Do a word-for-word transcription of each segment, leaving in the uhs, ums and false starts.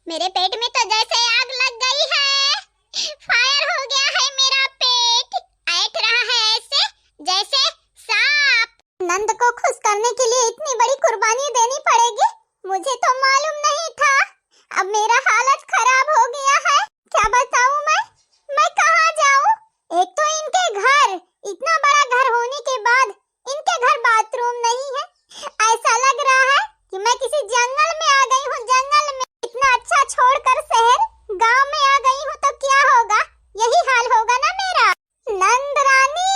मेरे पेट में तो जैसे आग लग गई है, फायर हो गया है मेरा पेट, ऐंठ रहा है ऐसे जैसे सांप। नंद को खुश करने के लिए इतनी बड़ी कुर्बानी देनी पड़ेगी, मुझे तो मालूम नहीं था। अब मेरा हालत खराब हो गया है, क्या बताऊं मैं, मैं कहाँ जाऊं? एक तो इनके घर, इतना बड़ा घर होने के बाद इनके घर बाथरूम नहीं है। ऐसा लग रहा है कि मैं किसी जंगल में आ गई हूँ, जंगल में। इतना अच्छा छोड़कर शहर, गांव में आ गई हूँ तो क्या होगा, यही हाल होगा ना मेरा। नंद रानी,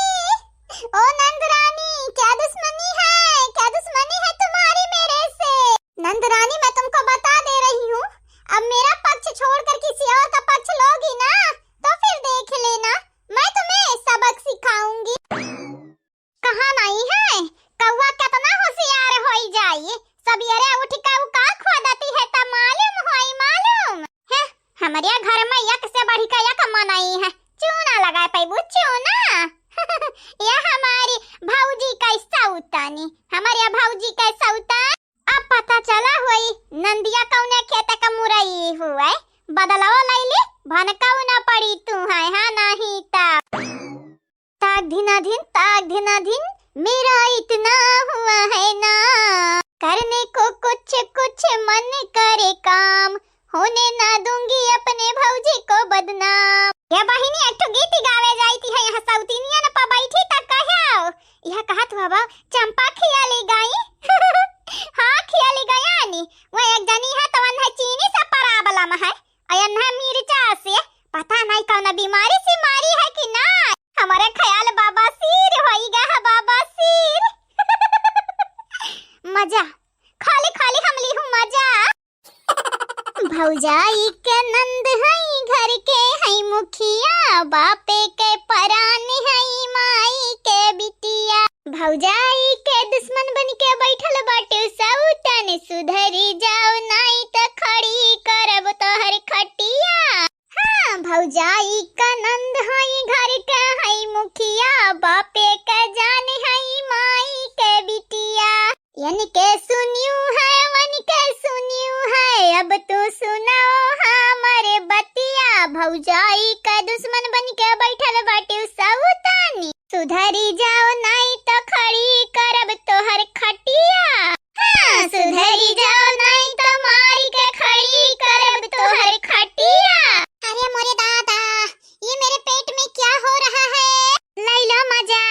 ओ नंद रानी, क्या दुश्मनी है, क्या दुश्मनी है तुम्हारी मेरे से? नंद रानी, मैं तुमको बता दे रही हूँ, अब मेरा पक्ष छोड़कर किसी और का पक्ष लोगी ना, तो फिर देख लेना, मैं तुम्हें सबक सिखाऊंगी। कहाँ नहीं है, कौआ कितना होशियार होई जाई, सबेरे उठ के उ का खोदती है त मालूम होई, मालूम है? हमरे घर में एक से बढ़ के एक मनई है, चूना लगाए पैबू, चूना। यह हमारी भौजी का सौतानी, हमारे भौजी का सौतान। अब पता चला होई नंदिया कौने खेत का मुरई हुए, बदलवा लैली, भनकाऊ न पड़ी तू है, हाँ नहीं तब। ताक धिना धिन, ताक धिना धिन, मेरा इतना हुआ है ना, करने को कुछ कुछ मन करे काम, होने ना दूंगी अपने भौजी को बदनाम। ये बहिनी एक ठो गीत गावे जाती है, यहाँ सौतिनियन पर बैठी त कहो, यह कहत हुआ बा, चंपा खियाली गई। हाँ, खियाली गया नी, वो एक जनी है तो वन्हे चीनी से problem है, अयन्हा मिर्चा से, पता नहीं कौन बीमारी से मारी है कि ना। हमारे ख्याल बाबा सिर होई गया है, बाबा सिर। मजा, खाली खाली हम ली हूँ मजा। भौजाई के नंद हई, घर के हई मुखिया, बापे के परान हई, माई के बिटिया। भौजाई के दुश्मन बन के बैठल बाटे सौतन, सुधरी जाओ नाई त खड़ी करब तोहर खटिया। हाँ, भौजाई का नंद हई, घर के हई मुखिया, बापे के जान हई, माई के बिटिया। यन के सुनियो है, वन के सुनियो है, अब तू सुनाओ हमरे बतिया। भौजाई का दुश्मन बन के बैठल बाटे सौतानी, सुधरी जाओ नाई त खड़ी करब तोहर खटिया। हाँ, सुधरी जाओ नाई त मारी के खड़ी करब तोहर खटिया। अरे मोरे दादा, ये मेरे पेट में क्या हो रहा है? लई लो मजा,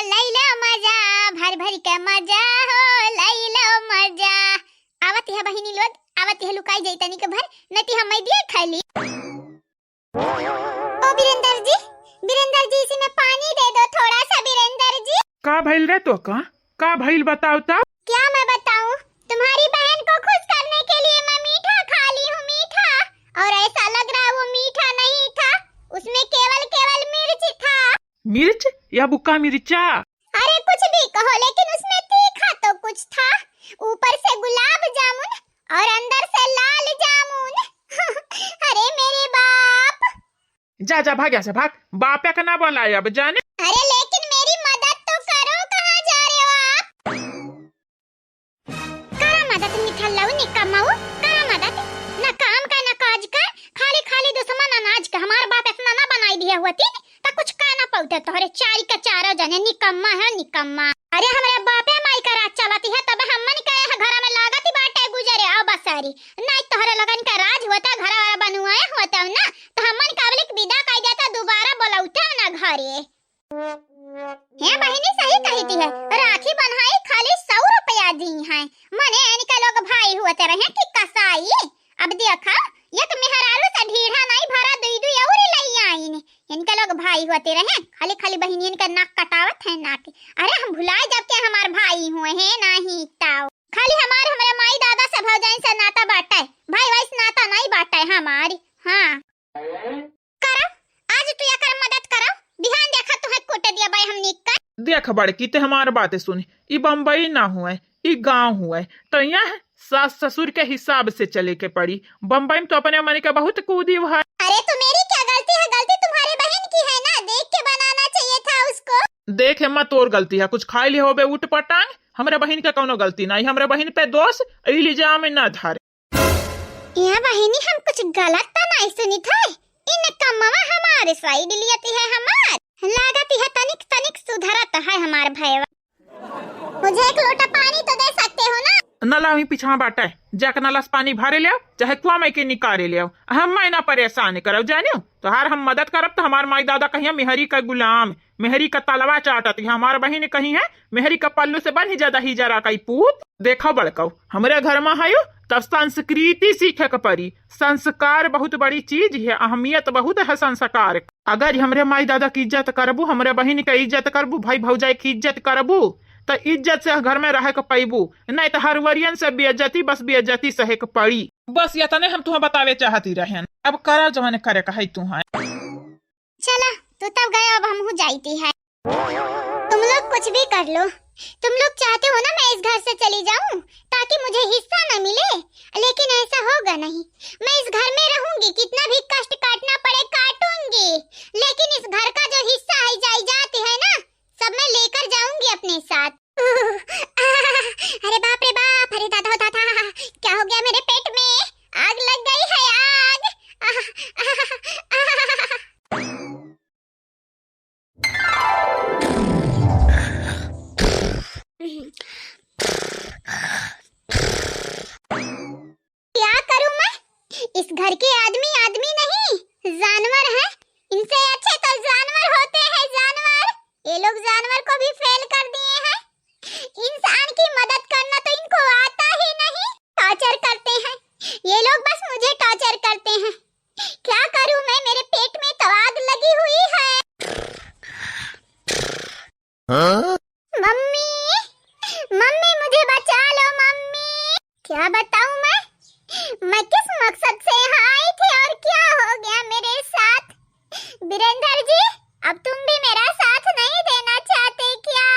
लई लो मजा, भर भर के मजा हो, लई लो मजा। आवत है बहिनी लोग, आवत है, लुकाई जाई तनी के भर, नहीं तो हम दिया खाली। ओ बीरेंद्र जी, बीरेंद्र जी, इसी में पानी दे दो थोड़ा सा, बीरेंद्र जी। का भइल रे तोका? का भइल बताओ त? क्या मैं बताऊं? तुम्हारी बहन को खुश करने के लिए मैं मीठा खा ली हूँ, मीठा। और ऐसा लग रहा वो मीठा नहीं था, उसमें केवल, केवल मिर्च था। मिर्च या बुक्का मिर्चा? अरे कुछ भी कहो, लेकिन उसमें तीखा तो कुछ था। ऊपर से गुलाब जामुन और अंदर से लाल जामुन। अरे मेरे बाप। जा, जा, भाग यहाँ से, भाग। बापे का ना बोलाए अब, जाने। अरे लेकिन मेरी मदद तो करो, कहाँ जा रहे हो आप? करा मदद निठल्लऊ निकम्मऊ, करा मदद। न काम का, न काज का, खाली, खाली दुश्मन अनाज का। हमार बाप इतना ना बनाई दिया हुआ थी, त कुछ कह ना पाउते। तोहरे चारी का चारों जने निकम्मा है, निकम्मा। अरे हमरे बापे माई का राज चलती है, तब हमन के यह घर में लागत बाटे गुजरे। अब बसारी, नहीं तोहरे लगन का राज होता, घर वाला बनवाए होता ना, तो हमन का अबलिक विदा कर देता, दोबारा बोलौते ना घरे। हे बहिनी, सही कहिती है, राखी बन्हाई खाली सौ रुपया दी है। मने इनका लोग भाई हुआ ते रहे कि कसाई। अब देखा, एक मेहरारू से ढीढ़ा नहीं भरा, दुई दुई और लई आईन। इनका लोग भाई हुआ ते रहे, खाली खाली बहिनी इनका नाक कटावत है नाक। अरे हम भुला जब के हमार भाई हुए हैं, नहीं ताऊ। खाली हमार, हमरे माई दादा से भौजाइन से नाता बाटे, भाई वाई से नाता नहीं बाटे हमारी। हाँ। करा, आज तू एकर मदद करा, बिहान देखा तुहे कूट दिया बाई हमनी का। देख बड़की, ते हमार बात सुन, ई बम्बई ना हुए, ई गांव हुए, तो यहाँ सास ससुर के हिसाब से चले के पड़ी। बम्बई में तो अपने मन के बहुत कूदी हुआ है। अरे तो मेरी क्या गलती है, गलती तुम्हारे बहन की है ना, देख के बनाना चाहिए था उसको। देख अम्मा, तोर गलती है, कुछ खाई ले होबे उठ पटांग, हमरे बहन के कौनो गलती नहीं, हमरे बहन पे दोष इल्जाम ना धारे। ए बहिनी, हम कुछ गलत त नाहीं सुनित है? इन कमवा हमारे side लियत है हमार। लागत है तनिक तनिक सुधरत है हमार भयवा। मुझे एक लोटा पानी तो दे सकते हो ना? नला वहीं पिछवा बाटे, जाके नला से पानी भरे लेव, चाहे कुआँ में के निकारे लेव। हम मैं ना परेशान करब, जानियो? तोहार हम मदद करब त हमार माई दादा कहिया मेहरी का गुलाम, मेहरी का तलवा चाटत है, हमार बहिन कहिया मेहरी का पल्लू से बन्ही जा दही जरा कई पूत। देखो बड़कऊ, हमरे घर में हयो तब संस्कृति सीखे के पड़ी। संस्कार बहुत बड़ी चीज है, अहमियत बहुत है संस्कार। अगर हमरे माई दादा की इज्जत करबू, हमरे बहिन के इज्जत करबू, भाई भौजाई की इज्जत करबू, त इज्जत से घर में रहे के पैबू, नहीं त हर वरियन से बेइज्जती, बस बेइज्जती सहे के पड़ी। बस यतने हम तुहा बतावे चाहती रहेन। अब करा जवन करे के है तुहा। चला, तू तब गया, अब हमहू जाइती है। तुम लोग कुछ भी कर लो, तुम लोग चाहते हो ना मैं इस घर से चली जाऊं ताकि मुझे हिस्सा न मिले, लेकिन ऐसा होगा नहीं। मैं इस घर में रहूंगी, कितना भी कष्ट काटना पड़े काटूंगी, लेकिन इस घर का जो हिस्सा है, जायदाद है ना, सब मैं लेकर जाऊंगी अपने साथ। अरे बाप रे बाप, अरे दादा हो दादा, क्या हो गया मेरे पेट में? आग लग गई है, आग। क्या करूं मैं? इस घर के आदमी आदमी नहीं, जानवर हैं। इनसे अच्छे तो जानवर होते हैं, जानवर। ये लोग जानवर को भी फेल कर दिए हैं। इंसान की मदद करना तो इनको आता ही नहीं। टॉर्चर करते हैं ये लोग, बस मुझे टॉर्चर करते हैं। क्या करूं मैं, मेरे पेट में तो आग लगी हुई है। हाँ? मम्मी, मम्मी, मुझे बचा लो मम्मी। क्या बताऊं मैं, मैं किस मकसद से यहाँ आई थी और क्या हो गया मेरे साथ। बीरेंद्र जी, अब तुम भी मेरा साथ नहीं देना चाहते क्या?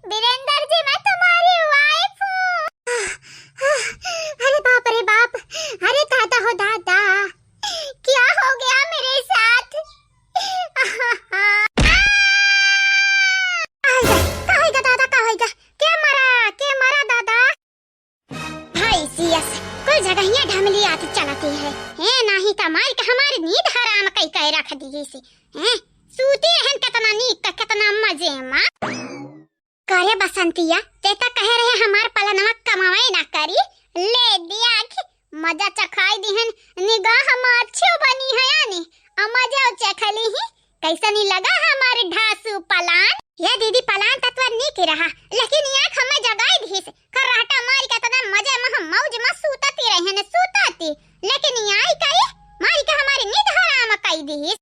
बीरेंद्र जी, मैं तुम्हारी वाइफ हूँ। अरे बाप रे बाप, अरे दादा हो दादा, क्या हो गया मेरे साथ? का होइगा, का होइगा दादा, का होइगा? के मरा, के मरा दादा? भाई सीएस, कुल जगहिया ढमलियात चलती है। हे नाही का मालिक हमारी नींद हराम कई कई रख दी से। हैं? सूती रहन कितना नीक का, कितना मजे मा। करे बसंतिया, ते त कहे रहे हमार पलनवा कमावे ना करी, ले दिया कि मजा चखाई दिहन, निगाह मा अच्छो बनी है यानी, आ मजा चखली ही, कैसनी लगा हमार ढासू पलान? ये दीदी पलान त तोर नीक रहा, लेकिन ये आँख हमें जगाई दिहिस, खर्राटा मारी के तना मजे मा हम मौज मा सूतती रहे न सूतती, लेकिन ये आई करी, मारी के हमारी नींद हराम कई दिहिस।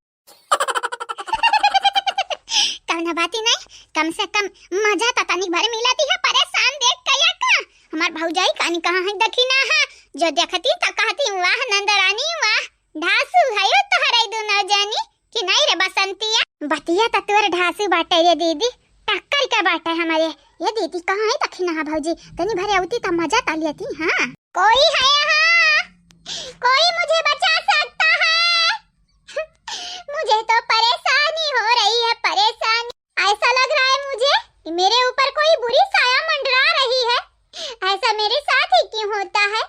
कौनो बाती नहीं, कम से कम मजा त तनिक भर मिलती है, परेशान देख के या का? हमार भौजाई कानी कहाँ है, देखी ना है, जो देखती त कहती, "वाह नंदरानी वाह, ढासू है यो तोहरे दुनो जानी कि नहीं रे बसंतिया?" बतिया त तोर ढासू बाटे रे दीदी, टक्कर के बाटे हमारे। ये दीदी कहाँ है, देखी ना है भौजी, तनी भरे अउती त मजा त लेती, हाँ। कोई है यहाँ? कोई मुझे बचा सकता है? मुझे तो परेशानी हो रही है, परेशानी। ऐसा लग रहा है मुझे कि मेरे ऊपर कोई बुरी साया मंडरा रही है। ऐसा मेरे साथ ही क्यों होता है?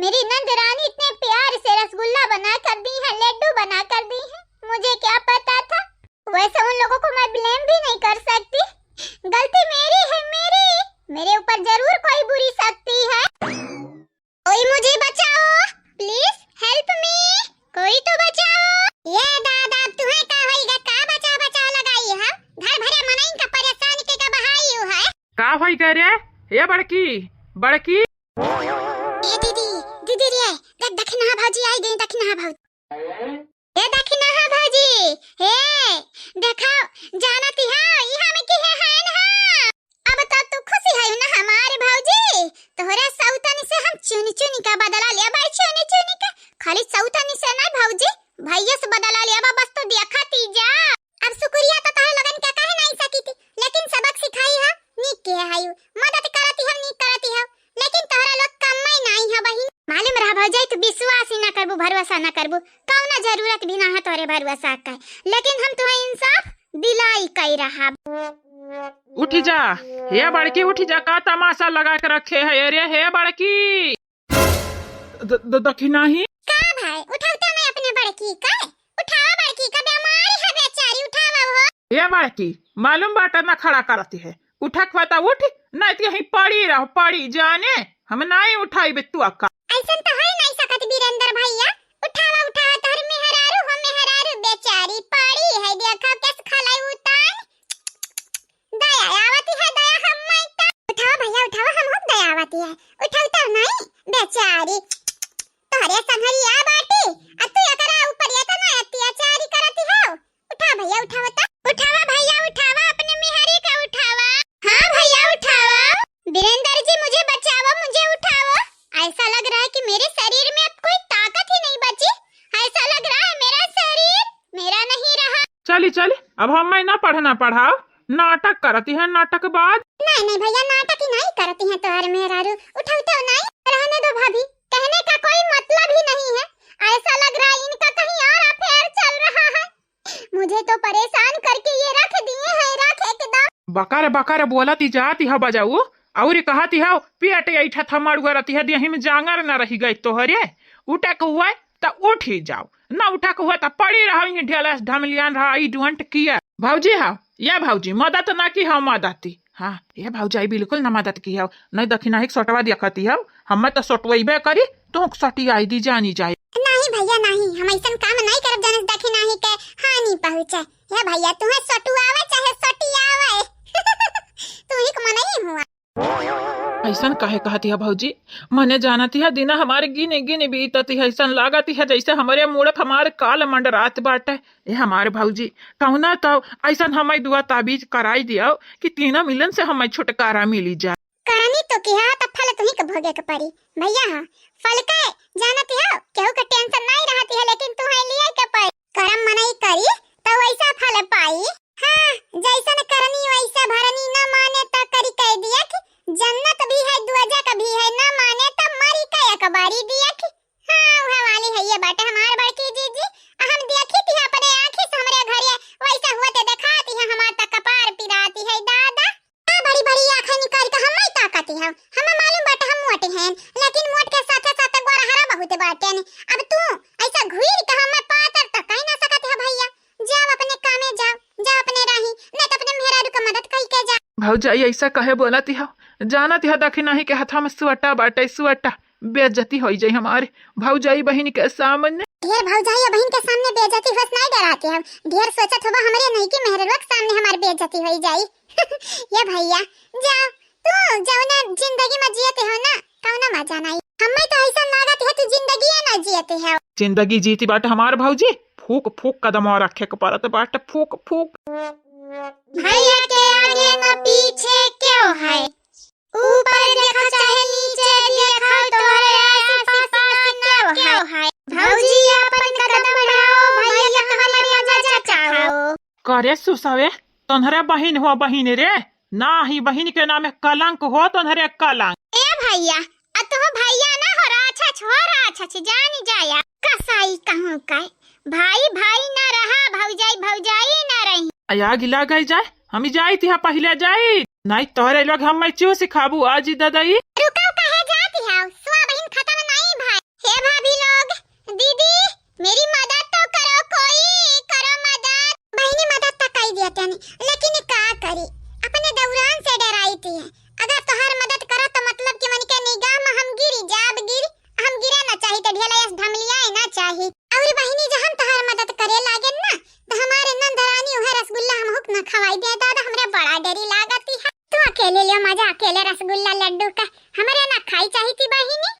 मेरी नंद रानी इतने प्यार से रसगुल्ला बना कर दी है, लड्डू बना कर दी है, मुझे क्या पता था? वैसे उन लोगों को मैं ब्लेम भी नहीं कर सकती, गलती मेरी है, मेरी। मेरे ऊपर जरूर कोई बुरी शक्ति है। कोई मुझे बचाओ, please help me, कोई तो बचाओ। ये दादा, तुम्हें का होइगा, का बचा बचा लगाई है? घर भरे मनइन का परेशान के का बहाई है। का होइगा रे? ए बड़की, बड़की। ए दीदी, दीदी रे, देख दखिनहा भौजी आई गई, दखिनहा भौजी। ए दखिनहा भौजी, हे, देखो, जानती हो, ई हम की है, है ना? अब तो तू खुशी है ना हमारे भौजी? तोहरे सौतन से हम चुन चुन का बदला लिया भाई, चुन चुन का। खाली सौतन से ना भौजी, भैया से बदला लिया बा, बस तू देखा तीजा। अब शुक्रिया तो तोहरे लोगन के कहे नहीं सकी थी, लेकिन सबक सिखाई है, नीक के है, मदद करती हो, नीक करती हो, लेकिन तोहरा लोग कम में नहीं है बहिन। मालूम रहा भौजाई, तू विश्वास ही ना करबू, भरोसा ना करबू, कौनो जरूरत भी ना है तोहरे भरोसा का, लेकिन हम तुम्हें इंसाफ दिलाई कई रहा। उठ जा, हे बड़की, उठ जा, का तमाशा लगा के रखे है? अरे हे बड़की, द-, द-, दखिनाही। का भाई, उठावता नहीं अपने बड़की का? उठावा बड़की का, बीमारी है बेचारी, उठावा हो। ए बड़की, मालूम बाटा ना खड़ा करती है, उठक बा त उठ, नहीं तो यहीं पड़ी रहो, पड़ी जाने, हम नहीं उठाई बे तू अक्का। ऐसन तो है नहीं सकत वीरेंद्र भैया, उठावा, उठावा, तोहर मेहरारू हो, मेहरारू बेचारी पड़ी है, देखा कैस खलाई उतान। दया आवती है, दया हम माई का। उठावा भैया, उठावा, हम हुक दया आवती है, उठावता नहीं बेचारी। तोहरे संघरिया बाटी, आ तू एकरा ऊपर एतना अत्याचारी करती हो। उठा भैया, उठावा त। उठावा भैया, उठावा, अपने मेहरी का उठावा। हाँ भैया, उठावा। वीरेंद्र जी, मुझे बचावा, मुझे उठावा। ऐसा लग रहा है कि मेरे शरीर में अब कोई ताकत ही नहीं बची। ऐसा लग रहा है मेरा शरीर मेरा नहीं रहा। चली, चली, अब हमें ना पढ़ना पढ़ाओ, नाटक करती है, नाटक बाज। नहीं, नहीं भैया, नाटक ही नहीं करती है तोहर मेहरारू। उठावता नहीं, रहने दो भाभी, कहने का कोई मतलब ही नहीं है। ऐसा लग रहा है इनका कहीं और अफेयर चल रहा है। मुझे तो परेशान करके ये रख दिए हैं, रख एकदम। बकर बकर बोलती जाती है बजाऊ, और कहती है पेट ऐठा थमड़ुआ रहती है, देही में जांगर न रही गई तोहरे। उठे के हुआ त उठी जाओ, न उठे के हुआ त पड़ी रहो यहीं ढेला ढमलियान रहा, I don't care। भौजी हा, या भौजी, मदद ना की हो, मदद। हाँ, ये भौजाई बिल्कुल ना मदद की हो, नहीं दखिनाही के सोटवा देखती हो, हमें तो सोटवैबे करी, तू सोटी आई दी जानी जाए। नहीं भैया नहीं, हम ऐसन काम नहीं करब जौन दखिनाही के हानि पहुँचे। हे भैया, तुहे सोटुआवे चाहे सोटियावे, तू ही के मनई हुआ। ऐसन काहे कहती है भौजी? मने जानती है, दिना हमारे गिने गिने बीतती है, ऐसन लागती है जैसे हमरे मूड़क हमारे काल मंडरात बाटे। ए हमारे भौजी, कहुना तो ऐसन हमें दुआ ताबीज कराई दियो कि तीनों मिलन से हमें छुटकारा मिली जाए। करनी तो किहा, त फल तुही के भोगे के पड़ी। भैया हाँ, फल के जानती हो, केहू के टेंशन नहीं रहती है, लेकिन तुहे लिए के पड़ी। करम मनई करी, त वैसा फल पाई। हाँ, जैसन करनी वैसा भरनी, न माने त करी कह दिया कि जन्नत भी है, दोजख भी है, न माने त मरी के एक बारी दिया कि। हाँ, उहे वाली है ये बाटे हमार बड़की जीजी। आ हम देखी थी अपने आँखी से हमरे घरे, वैसा हुआ ते देखाती है, हमार त कपार पिराती है दादा। आ बड़ी बड़ी आँखें निकाल के हम नहीं ताकती है, हमें मालूम बाटे हम मोटे हैं, लेकिन मोट के साथे साथे गोरहरा बहुत बाटे ने। अब तू ऐसा घुर के हमें पातर त कह ना सकत है भैया। जाओ अपने कामे जाओ, जाओ अपने राही, नहीं तो अपने मेहरारू का मदद कई के जा। भौजाई ऐसा कहे बोलती हो? जानती हो दखिनाही के हथा में सुअटा बाटे, सुअटा। बेइज्जती होई जाई हमारे भौजाई बहिन के सामने। ढेर भौजाई या बहिन के सामने बेइज्जती होस नहीं डराती हो। ढेर सोचत होबा हमरे नहीं कि मेहररुआ के सामने हमार बेइज्जती होई जाई। ये भैया, जाओ, तू जौना जिंदगी में जियते हो ना, कौनो मजा नहीं। हमें तो ऐसा लागत है तू जिंदगी ना जियते हो। जिंदगी जीती बाटे हमार भौजी, फूक फूक कदमवा रखे के पड़त बाटे, फूक फूक। भैया के आगे न पीछे क्यों है, ऊपर देखो चाहे नीचे देखो, तोहरे आसपास ना क्यों है। भौजी अपन कदम बढ़ाओ, भैया के हमरे मजा चखाओ। करे सुसवे, तोहरे बहिन हो बहिन रे, ना ही बहिन के नामे कलंक हो तोहरे कलंक। ए भैया, आ तू भैया ना हो, राक्षस हो राक्षस, जानी जाया। कसाई कहूँ का, भाई भाई ना रहा, भौजाई भौजाई ना रही। आया गिला गई जाए, हम ही जाई तिहा पहिले जाई, नहीं तोहरे लोग हम मैं चू सिखाबू आज ही ददई। रुको, कहे जाती हो, सुआ बहिन खत्म नहीं भाई। हे भाभी लोग, दीदी, मेरी मदद तो करो, कोई करो मदद। बहिनी मदद तो कई दिया तनी, लेकिन का करी, अपने दौरान से डराई थी। अगर तोहार मदद करा तो मतलब कि मन के निगाह में हम गिरी जाब, गिरी, हम गिरे ना चाही तो ढेला यस ढमलियाए ना चाही। और बहिनी, जब हम तोहार मदद करे लागे ना, तो हमारे नंदरानी उहे रसगुल्ला हम हुक ना खवाई दे दादा, हमरे बड़ा डरी लागती है। तू अकेले लियो मजा, अकेले रसगुल्ला लड्डू का, हमरे ना खाई चाही थी बहिनी।